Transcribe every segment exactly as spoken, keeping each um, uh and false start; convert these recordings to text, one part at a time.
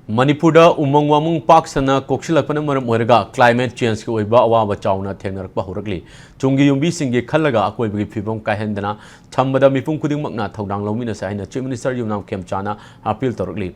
ꯃꯅꯤꯄꯨꯔꯗ ꯎꯃꯪ ꯋꯥꯃꯪ ꯄꯥꯛ ꯁꯟꯅ ꯀꯣꯛꯁꯤꯜꯂꯛꯄꯅ ꯃꯔꯝ ꯑꯣꯏꯔꯒ climate changeꯀꯤ ꯑꯣꯏꯕ ꯑꯋꯥꯕ ꯆꯥꯎꯅ ꯊꯦꯡꯅꯔꯛꯄ ꯍꯧꯔꯛꯂꯤ꯫ ꯇꯨꯡꯒꯤ ꯌꯨꯝꯕꯤꯁꯤꯡꯒꯤ ꯈꯜꯂꯒ ꯑꯀꯣꯏꯕꯒꯤ ꯐꯤꯕꯝ ꯀꯥꯏꯍꯟꯗꯅ ꯊꯝꯕꯗ ꯃꯤꯄꯨꯝ ꯈꯨꯗꯤꯡꯃꯛꯅ ꯊꯧꯗꯥꯡ ꯂꯧꯃꯤꯟꯅꯁꯤ ꯍꯥꯏꯅ Chief Minister ꯌꯨꯝꯅꯥꯝ ꯈꯦꯝꯆꯥꯅ appeal ꯇꯧꯔꯛꯂꯤ꯫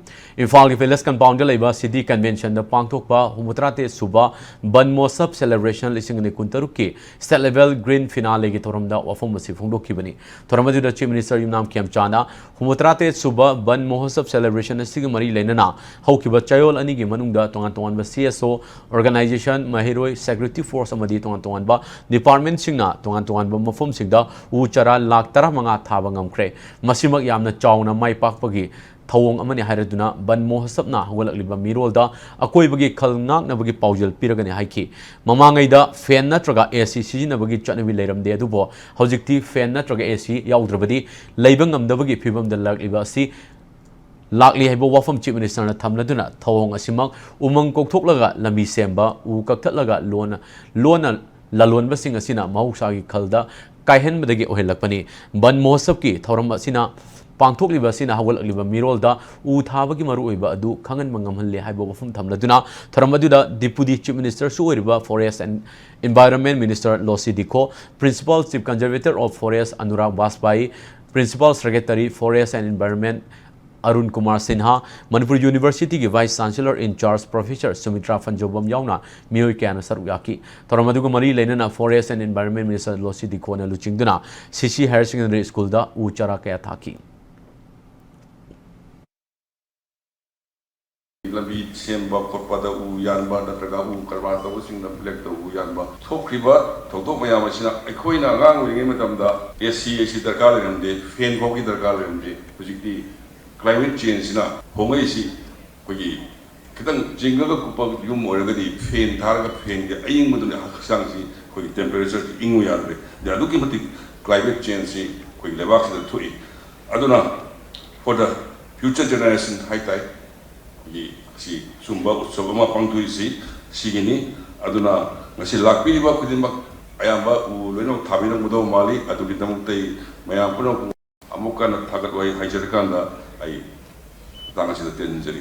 ꯏꯝꯐꯥꯜꯒꯤ Palace Compoundꯗ ꯂꯩꯕ City Conventionꯗ ꯄꯥꯡꯊꯣꯛꯄ ꯍꯨꯝꯐꯨꯇꯔꯥ ꯇꯔꯦꯠ ꯁꯨꯕ ꯕꯟ ꯃꯣꯍꯣꯠꯁꯕ celebration ꯂꯤꯁꯤꯡ ꯑꯅꯤ ꯀꯨꯟꯇꯔꯨꯛꯀꯤ state level grand finaleꯒꯤ ꯊꯧꯔꯝꯗ ꯋꯥꯐꯝ ꯑꯁꯤ ꯐꯣꯡꯗꯣꯛꯈꯤꯕꯅꯤ꯫ ꯊꯧꯔꯝ ꯑꯗꯨꯗ Chief Minister ꯌꯨꯝꯅꯥꯝ ꯈꯦꯝꯆꯥꯅ ꯍꯨꯝꯐꯨꯇꯔꯥ ꯇꯔꯦꯠ ꯁꯨꯕ ꯕꯟ ꯃꯣꯍꯣꯠꯁꯕ celebration ꯑꯁꯤꯒ ꯃꯔꯤ ꯂꯩꯅꯅ ꯍꯧꯈꯤꯕ ꯆꯌꯣꯜ ꯑꯅꯤꯒꯤ ꯃꯅꯨꯡꯗ ꯇꯣꯉꯥꯟ ꯇꯣꯉꯥꯟꯕ CSO organization, ꯃꯍꯩꯔꯣꯏ, security force ꯑꯃꯗꯤ ꯇꯣꯉꯥꯟ ꯇꯣꯉꯥꯟꯕ departmentꯁꯤꯡꯅ ꯇꯣꯉꯥꯟ ꯇꯣꯉꯥꯟꯕ ꯃꯐꯝꯁꯤꯡꯗ ꯎ ꯆꯥꯔꯥ ꯂꯥꯈ ꯇꯔꯥꯃꯉꯥ ꯊꯥꯕ ꯉꯝꯈ꯭ꯔꯦ꯫ ꯃꯁꯤꯃꯛ ꯌꯥꯝꯅ ꯆꯥꯎꯅ ꯃꯥꯏ ꯄꯥꯛꯄꯒꯤ ꯊꯧꯑꯣꯡ ꯑꯃꯅꯤ ꯍꯥꯏꯔꯗꯨꯅ ꯕꯟ ꯃꯣꯍꯣꯠꯁꯕꯅ ꯍꯧꯒꯠꯂꯛꯂꯤꯕ ꯃꯤꯔꯣꯜꯗ ꯑꯀꯣꯏꯕꯒꯤ ꯈꯜ ꯉꯥꯛꯅꯕꯒꯤ ꯄꯥꯎꯖꯦꯜ ꯄꯤꯔꯒꯅꯤ ꯍꯥꯏꯈꯤ꯫ ꯃꯃꯥꯡꯉꯩꯗ fan ꯅꯠꯇ꯭ꯔꯒ AC ꯁꯤꯖꯤꯟꯅꯕꯒꯤ ꯆꯠꯅꯕꯤ ꯂꯩꯔꯝꯗꯦ, ꯑꯗꯨꯕꯨ ꯍꯧꯖꯤꯛꯇꯤ fan ꯅꯠꯇ꯭ꯔꯒ AC ꯌꯥꯎꯗ꯭ꯔꯕꯗꯤ ꯂꯩꯕ ꯉꯝꯗꯕꯒꯤ ꯐꯤꯕꯝꯗ ꯂꯥꯛꯂꯤꯕ ꯑꯁꯤ ꯂꯥꯛꯂꯤ ꯍꯥꯏꯕ ꯋꯥꯐꯝ Chief Ministerꯅ ꯊꯝꯂꯗꯨꯅ ꯊꯧꯑꯣꯡ ꯑꯁꯤꯃꯛ ꯎꯃꯪ ꯀꯣꯛꯊꯣꯛꯂꯒ ꯂꯝꯕꯤ ꯁꯦꯝꯕ, ꯎ ꯀꯛꯊꯠꯂꯒ ꯂꯣꯟꯅ, ꯂꯣꯟꯅ ꯂꯂꯣꯟꯕꯁꯤꯡ ꯑꯁꯤꯅ ꯃꯍꯧꯁꯥꯒꯤ ꯈꯜꯗ ꯀꯥꯏꯍꯟꯕꯗꯒꯤ ꯑꯣꯏꯍꯜꯂꯛꯄꯅꯤ꯫ ꯕꯟ ꯃꯣꯍꯣꯠꯁꯕꯀꯤ ꯊꯧꯔꯝ ꯑꯁꯤꯅ ꯄꯥꯡꯊꯣꯛꯂꯤꯕ ꯑꯁꯤꯅ ꯍꯧꯒꯠꯂꯛꯂꯤꯕ ꯃꯤꯔꯣꯜꯗ ꯎ ꯊꯥꯕꯒꯤ ꯃꯔꯨꯑꯣꯏꯕ ꯑꯗꯨ ꯈꯪꯍꯟꯕ ꯉꯝꯍꯜꯂꯤ ꯍꯥꯏꯕ ꯋꯥꯐꯝ ꯊꯝꯂꯗꯨꯅ ꯊꯧꯔꯝ ꯑꯗꯨꯗ Deputy Chief Ministerꯁꯨ ꯑꯣꯏꯔꯤꯕ Forest and Environment Minister Losii Dikho, Principal Chief Conservator of Forest Anurag Bajpai, Principal Secretary Forest and Environment Arun Kumar Sinha, Manipur Universityꯒꯤ Vice Chancellor in charge Professor ꯁꯨꯃꯤꯇ꯭ꯔꯥ ꯐꯟꯖꯧꯕꯝ ꯌꯥꯎꯅ ꯃꯤꯑꯣꯏ ꯀꯌꯥꯅ ꯁꯔꯨꯛ ꯌꯥꯈꯤ꯫ ꯊꯧꯔꯝ ꯑꯗꯨꯒ ꯃꯔꯤ ꯂꯩꯅꯅ Forest and Environment Minister ꯂꯣꯁꯤ ꯗꯤꯈꯣꯅ ꯂꯨꯆꯤꯡꯗꯨꯅ CC Higher Secondary Schoolꯗ ꯎ ꯆꯥꯔꯥ ꯀꯌꯥ ꯊꯥꯈꯤ꯫ ꯂꯝꯕꯤ ꯁꯦꯝꯕ ꯈꯣꯠꯄꯗ ꯎ ꯌꯥꯟꯕ ꯅꯠꯇ꯭ꯔꯒ ꯎ ꯀꯔꯕꯥꯔ ꯇꯧꯕꯁꯤꯡꯅ ꯐ꯭ꯂꯦꯛꯇ ꯎ ꯌꯥꯟꯕ ꯊꯣꯛꯈ꯭ꯔꯤꯕ ꯊꯧꯗꯣꯛ ꯃꯌꯥꯝ ꯑꯁꯤꯅ ꯑꯩꯈꯣꯏꯅ ꯑꯉꯥꯡ ꯑꯣꯏꯔꯤꯉꯩ ꯃꯇꯝꯗ AC ꯑꯁꯤ ꯗꯔꯀꯥꯔ ꯂꯩꯔꯝꯗꯦ, fan ꯐꯥꯎꯒꯤ ꯗꯔꯀꯥꯔ ꯂꯩꯔꯝꯗꯦ꯫ ꯍꯧꯖꯤꯛꯇꯤ climate changeꯁꯤꯅ ꯍꯣꯡꯂꯛꯏꯁꯤ ꯑꯩꯈꯣꯏꯒꯤ ꯈꯤꯇꯪ ꯖꯤꯡꯒꯒ ꯀꯨꯞꯄ ꯌꯨꯝ ꯑꯣꯏꯔꯒꯗꯤ fan ꯊꯥꯔꯒ fanꯒꯤ ꯑꯏꯪꯕꯗꯨꯅ ꯍꯛꯆꯥꯡꯁꯤ ꯑꯩꯈꯣꯏꯒꯤ temperatureꯁꯤ ꯏꯪꯉꯨ ꯌꯥꯗ꯭ꯔꯦ꯫ ꯑꯗꯩ ꯑꯗꯨꯛꯀꯤ ꯃꯇꯤꯛ climate changeꯁꯤ ꯑꯩꯈꯣꯏꯒꯤ ꯂꯩꯕꯥꯛꯁꯤꯗ ꯊꯣꯛꯏ꯫ ꯑꯗꯨꯅ for the future generation ꯍꯥꯏ ꯇꯥꯏ, ꯑꯩꯈꯣꯏꯒꯤ ꯁꯤ ꯁꯨꯝꯕ ꯎꯠꯁꯕ ꯑꯃ ꯄꯥꯡꯊꯣꯛꯏꯁꯤ ꯁꯤꯒꯤꯅꯤ꯫ ꯑꯗꯨꯅ ꯉꯁꯤ ꯂꯥꯛꯄꯤꯔꯤꯕ ꯈꯨꯗꯤꯡꯃꯛ ꯑꯌꯥꯝꯕ ꯎ ꯂꯣꯏꯅꯃꯛ ꯊꯥꯕꯤꯔꯝꯒꯗꯧꯕ ꯃꯥꯜꯂꯤ꯫ ꯑꯗꯨꯒꯤꯗꯃꯛꯇ ꯑꯩ ꯃꯌꯥꯝ ꯄꯨꯝꯅꯃꯛꯄꯨ ꯑꯃꯨꯛ ꯍꯟꯅ ꯊꯥꯒꯠ ꯋꯥꯍꯩ ꯍꯥꯏꯖꯔꯀꯥꯟꯗ ꯑꯩ ꯃꯇꯥꯡ ꯑꯁꯤꯗ ꯇꯦꯟꯖꯔꯤ꯫